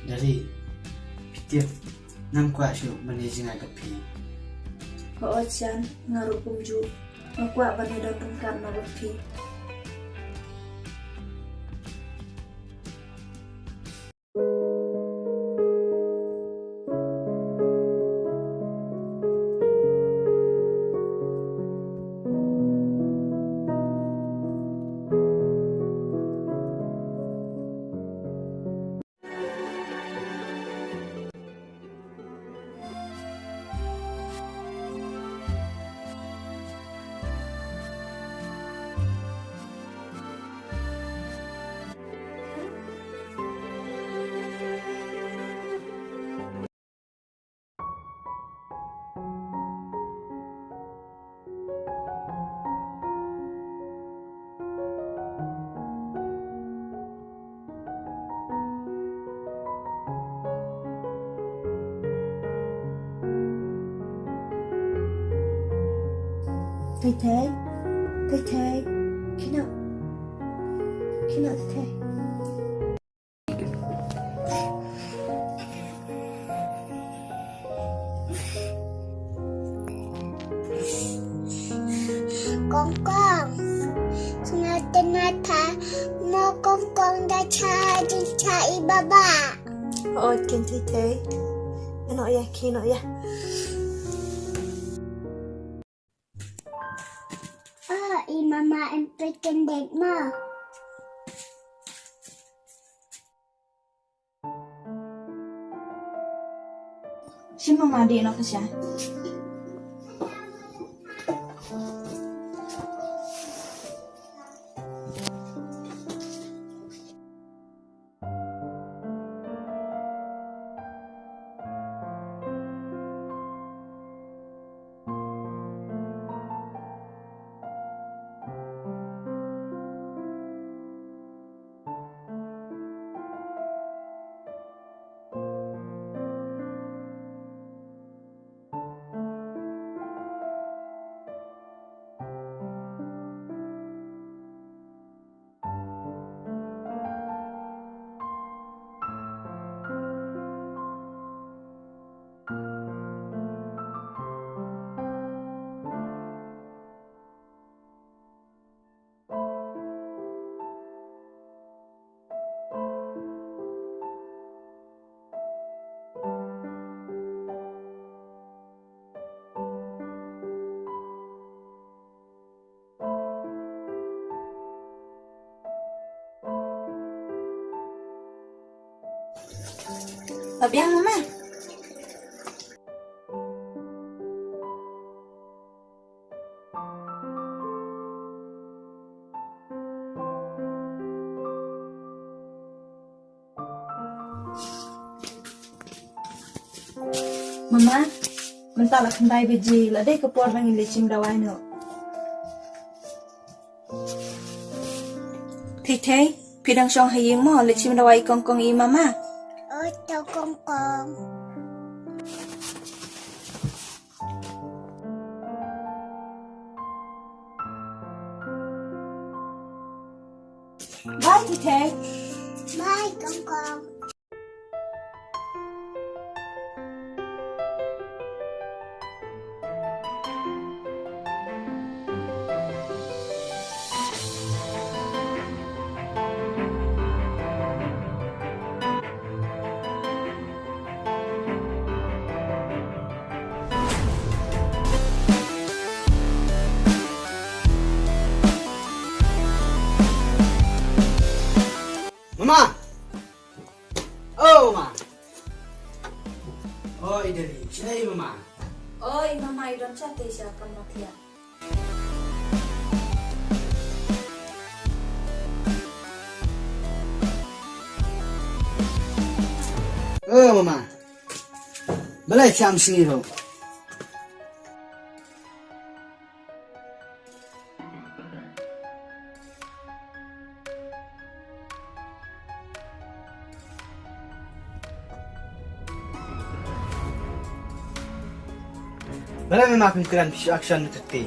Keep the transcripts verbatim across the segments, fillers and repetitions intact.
Dari, phi tip, ngam kwah shuh ban ïa jngai bad phi. Hooid Shan, nga ruh kumjuh. Nga kwah ban ïa don ryngkat noh bad phi. Thei Thei, Thei Thei, khie noh, khie noh Thei Thei. Kong Kong. Sngewthuh na tha mo Kong Kong da cha jin cha i baba. Oh, kin Thei Thei. Ano ya, kin no ya. Ah, i mama em peken dek ma. Shin mama di no kasha. Ba biang mama. Mama, mynta la khyndai baje, la dei ka por ba ngin leit shim dawai noh. Thei Thei, phi dang shong ha ïing mo, leit shim dawai i Kong Kong i mama. Oh, to Kong Kong. Bye, Thei Thei. Bye, Kong Kong. Mama! Oh, Mama! Oh, i Dali, shane i Mama? Oh, i Mama, i don shata sha kamra thiah. Oh, Mama. Balei thiah sngi ruh? Balei Mama phi kren phi shu action ne kti?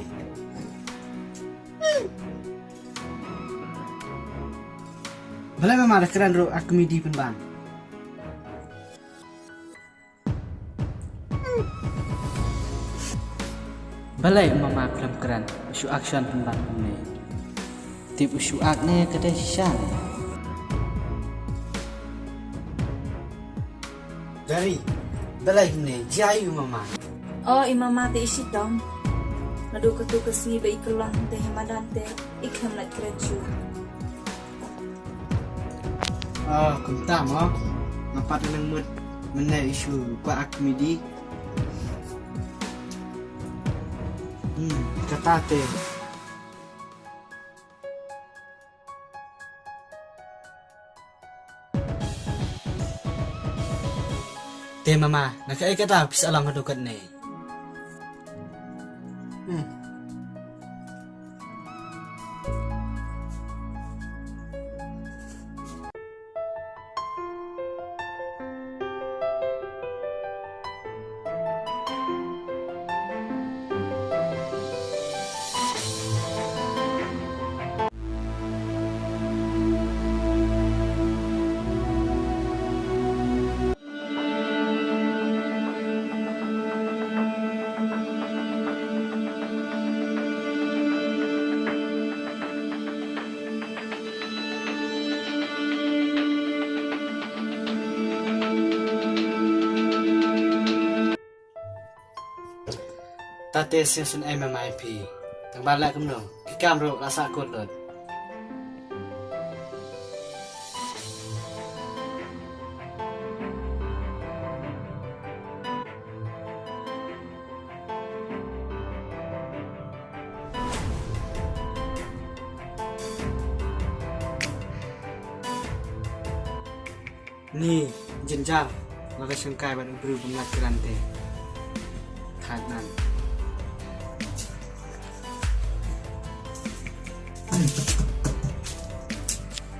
Balei Mama da kren ruh a kmie di pynban? Balei mama khlem kren, u shu action pynban kumne. Tip u shu act ne ka dei shisha ne. Dari, balei kumne, jia ïa u mama. O i mama te i shitom. Naduh katu ka sngi ba i kyllon te ha madan te i khlem lait kren shuh. Ah, kumta mo. Nga pat nang mut mynne i shu kwah act comedy. Hmm, kata te. Te mama, na kaei kata phi sa long haduh katne? Hmm. Ta te shisien ai mama ïa phi. Tang ba leh kumno, ki kam ruh la sah kut lut. Ni, jynjar, la ka shangkai bad u briew bym lait kren te. Thait nan.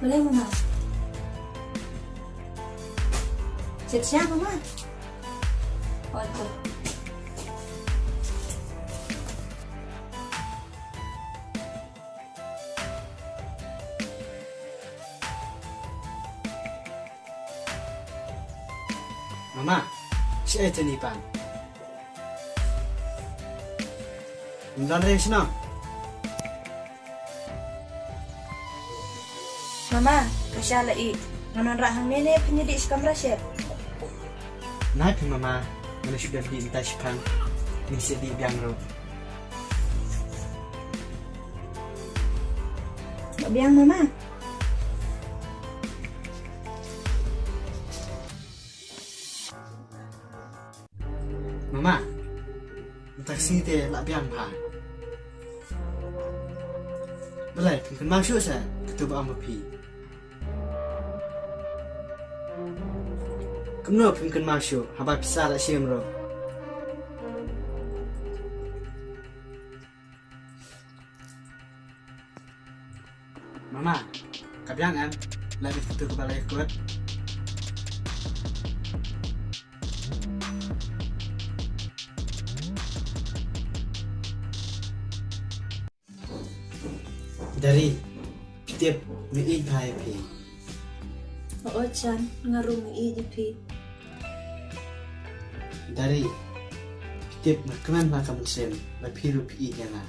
Balei mama? Chet sha mama. Oh, to. Mama, shaei te ni pan? Ym don re shano? Mama, ka sha la ïeit. Ngan wanrah hangne ne phin ïa dih sha kamra shet? Nai phi mama, ngan shu dep dih mynta shiphang. Ngin sa dih biang ruh. Biang mama. Mama, mynta ka sngi te lah biang bha. Balei, phim kynmaw shuh seh kato ba ong ma phi? Kumno phim kynmaw shuh, haba pisa la shim ruh. Mama, ka biang em? Lait beit katu kaba la ïakut. Dari, phi tip, nga ïeit bha ïa phi. Hooid Shan, nga ruh nga ïeit ïa phi. Dari, phi tip nga kmen ha ka mynsiem ba phi ruh phi ïeit ïa nga.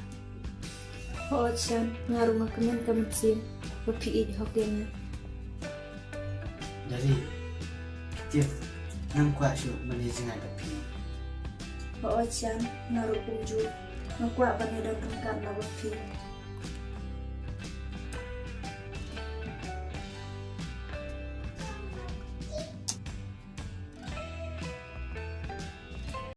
Hooid Shan, nga ruh nga kmen ka mynsiem ba phi ïeit hok ïa nga. Dari, phi tip ngam kwah shuh ban ïajngai bad phi. Hooid Shan, nga ruh kumjuh nga kwah ban ïadon ryngkat noh bad phi.